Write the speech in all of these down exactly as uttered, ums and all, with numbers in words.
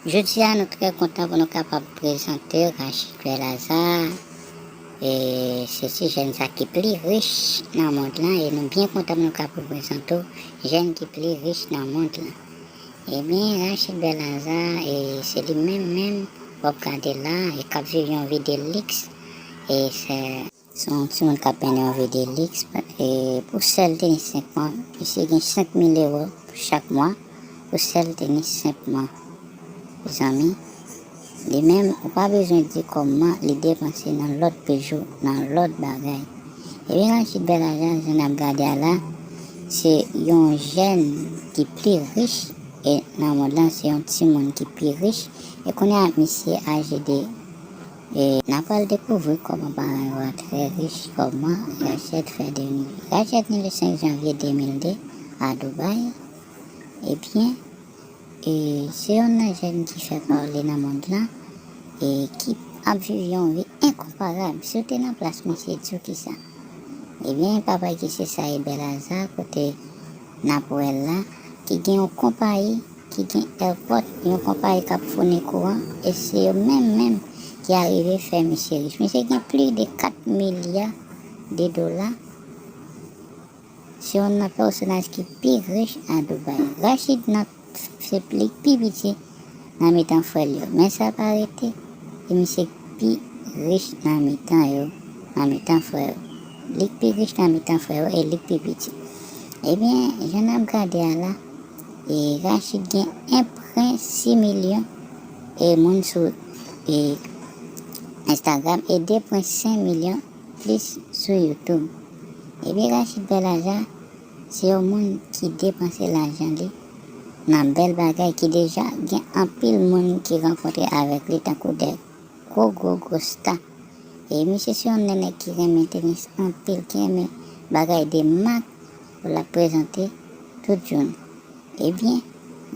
Jodi a, nou trè kontan pou nou kapab prezante Rachid Belaza. E se ti jèn sa ki pli rich nan mond lan, e nou byen kontan pou nou kapab prezante w jèn ki pli rich nan mond lan. Ebyen, Rachid Belaza, e se li menm menm w ap gade la, e k ap viv yon vi de liks. E se Se yon timoun k ap mennen yon vi de liks, e pou sèl tenis senp mwa, misye gen senk mil ewo chak mwa pou sèl tenis senp mwa. Mezanmi, li menm, ou pa bezwen di kòman li depanse nan lòt bijou, nan lòt bagay. Ebyen, Rachid Belaza, jan n ap gade a la, se yon jèn ki pli rich, e nan mond lan, se yon timoun ki pi rich. E kounye a, misye aje de E n a pral dekouvri kòman paran yo a trè rich, kòman Rachid fè devni. Rachid ne le senk janvye de mil de a Dubai. Ebyen, e se yonn nan jèn ki fè pale nan mond lan e ki ap viv yon vi enkonparab. Si w te nan plas misye, di w kisa? Ebyen, papa ki se Saïd Belaza, kote n ap wè l la, ki gen yon konpayi ki gen èpòt, yon konpayi k ap founi kouran, e se yo menm menm ki arive fè misye rich. Misye gen plis de kat milya de dola. Se youn nan pèsonaj ki pi rich a Dubai. Rachid nan se li k pi piti nan mitan frè l yo. Men sa pa rete, e misye k pi rich nan mitan yo, nan mitan frè yo. Li k pi rich nan mitan frè yo e li k pi piti. Ebyen, jan n ap gade a la, e Rachid gen en pwen sis milyon e moun sou e Instagram e de pwen senk milyon plis sou YouTube. Ebyen, Rachid Belaza se yon moun ki depanse lajan li nan bèl bagay, ki deja gen anpil moun ki rankontre avèk li tankou de gwo, gwo, gwo sta. E misye se yon nèg ki renmen tenis anpil, ki renmen bagay de mak pou l ap prezante tout jounen. Ebyen,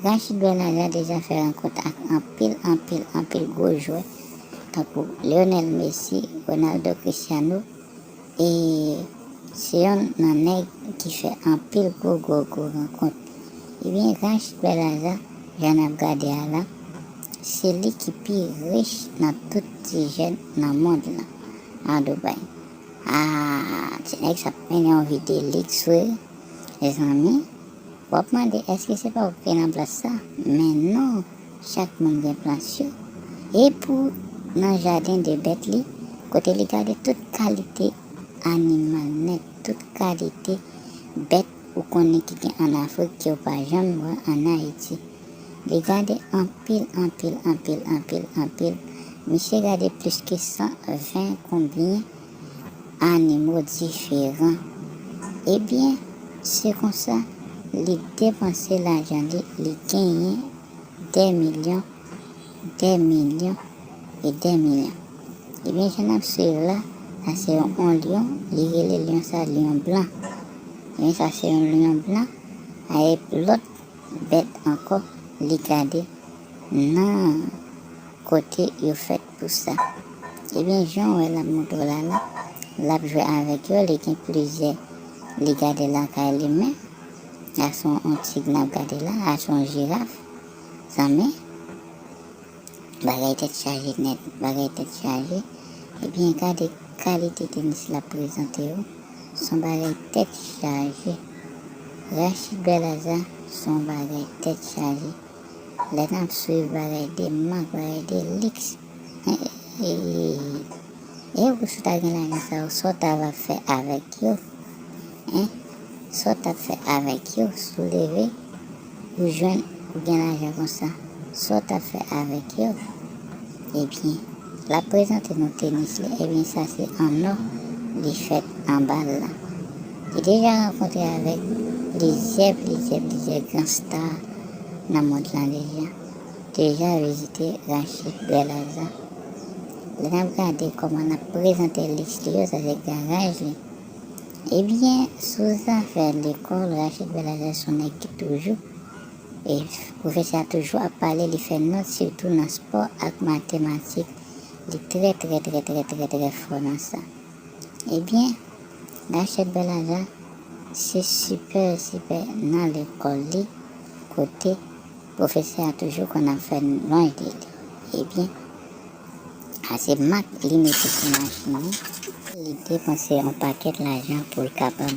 Rachid Belaza deja fè rankont ak anpil, anpil, anpil gwo jwè, tankou Lionel Messi, Ronaldo, Cristiano, e se yonn nan nèg ki fè anpil gwo, gwo, gwo rankont. Ebyen, Rachid Belaza, jan n ap gade a la, se li ki pi rich nan tout ti jèn nan mond lan, a Dubai. Ah, ti nèg sa ap mennen yon vi de liks, wi. Mezanmi, w ap mande, èske se pa ou ki nan plas sa? Men non, chak moun gen plas yo. E pou nan jaden de bèt li, kote li gade tout kalite animal nèt, tout kalite bèt ou konnen ki gen ann Afrik ke w pa janm wè ann Ayiti. Li gade anpil, anpil, anpil, anpil, anpil. Misye gade plis ke san ven konbyen animo diferan. Ebyen, se konsa, li depanse lajan li, li genyen dè milyon, dè milyon e dè milyon. Ebyen, jan n ap swiv la, sa se yon, yon lyon, li rele lyon sa lyon blan. Ebyen, sa se yon lyon blan, avèk lòt bèt ankò, li gade nan kote yo fèt pou sa. Ebyen, jan w wè l ap montre w la la, l ap jwe avèk yo, li gen plizyè, li gade lakay li, men, a se yon, yon tig n ap gade la, a se yon jiraf, zanmi. Bagay tèt chaje nèt, bagay tèt chaje. Ebyen, gade kalite tenis l ap prezante yo. Se yon bagay tèt chaje. Rachid Belaza, se yon bagay tèt chaje. Lè n ap swiv bagay de mak, bagay de liks. E, e, e, e, e ou si w ta gen lajan sa yo, sa w ta va fè avèk yo? Hein? Sa w t ap fè avèk yo, si w leve, ou jwenn, ou gen lajan konsa? Sa w t ap fè avèk yo? Ebyen, l ap prezante nou tenis li. Ebyen, sa se an nò, li fèt anba l la. Li deja rankontre avèk plizyè, plizyè, plizyè gran sta nan mond lan deja. Deja vizite Rachid Belaza. Lè n ap gade kòman n ap prezante liks li yo, sa se garaj li. Ebyen, sou zafè lekòl, Rachid Belaza se yon nèg ki toujou, e pwofesè a toujou ap pale, li fè nòt, sitou nan spò ak matematik. Li trè, trè, trè, trè, trè, trè fò nan sa. Ebyen, Rachid Belaza, se sipè, sipè nan lekòl li, kote Pwofesè a toujou konn ap fè lwanj de li. Ebyen, a se mak li mete sou machin nan. Li depanse yon pakèt lajan pou l kapab,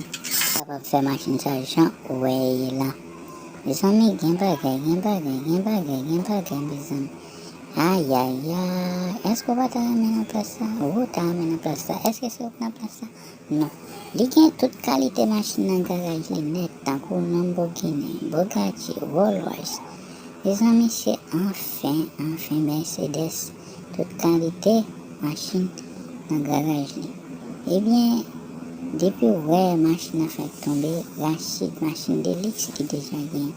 kapab fè machin sa jan ou wè ye la. Mezanmi, gen bagay, gen bagay, gen bagay, gen bagay, mezanmi. Ayayay, èske w pa ta renmen nan plas sa? Ou ta renmen nan plas sa? Èske se ou k nan plas sa? Non. Li gen tout kalite machin nan garaj li nèt, tankou Lamborghini, Bugatti, Rolls Royce. Mezanmi, se anfen, anfen Mercedes, tout kalite machin nan garaj li. Ebyen, depi w wè machin nan fèk tonbe, Rachid, machin de liks li deja gen.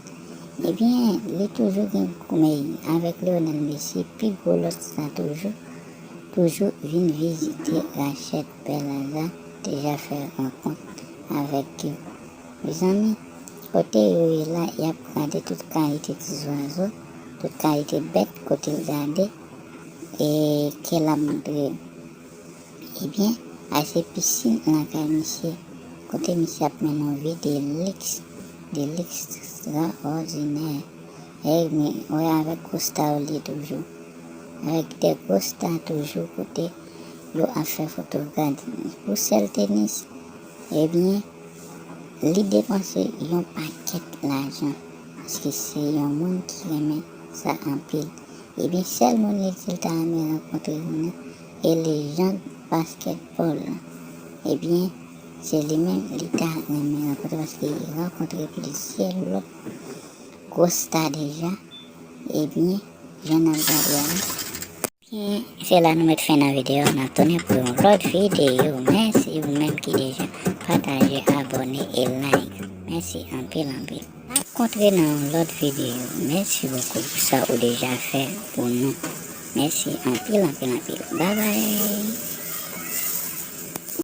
Ebyen, li toujou gen koumey avèk Lionel Messi, pi gwo lòt sa toujou, toujou vin vizite Rachèt Pè Laza deja fè rankont avèk yo. Mezanmi, kote yo ye la, y ap gade tout kalite ti zwazo, tout kalite bèt kote l gade, e ke l ap montre yo. Ebyen, a se pisin lakay misye, kote misye ap mennen yon vi de liks, de liks ekstraòdinè. E men, wè avèk gwo sta yo li toujou. Avèk de gwo sta toujou kote yo ap fè fotografi. Pou sèl tenis, ebyen, li depanse yon pakèt lajan. Paske se yon moun ki renmen sa anpil. Ebyen, sèl moun li di l ta renmen rankontre yo nan, e lejann baskètbòl la. Ebyen, se li menm li ta renmen rankontre paske li rankontre plizyè lòt gwo sta deja. Ebyen, jan n ap gade a. Ebyen, se la nou met fen nan videyo a. N ap tounen pou yon lòt videyo. Mèsi ou menm ki deja pataje, abòne e like. Mèsi anpil, anpil. N ap kontre nan yon lòt videyo. Mèsi bokou pou sa ou deja fè pou nou. Mèsi anpil, anpil, anpil. Babay!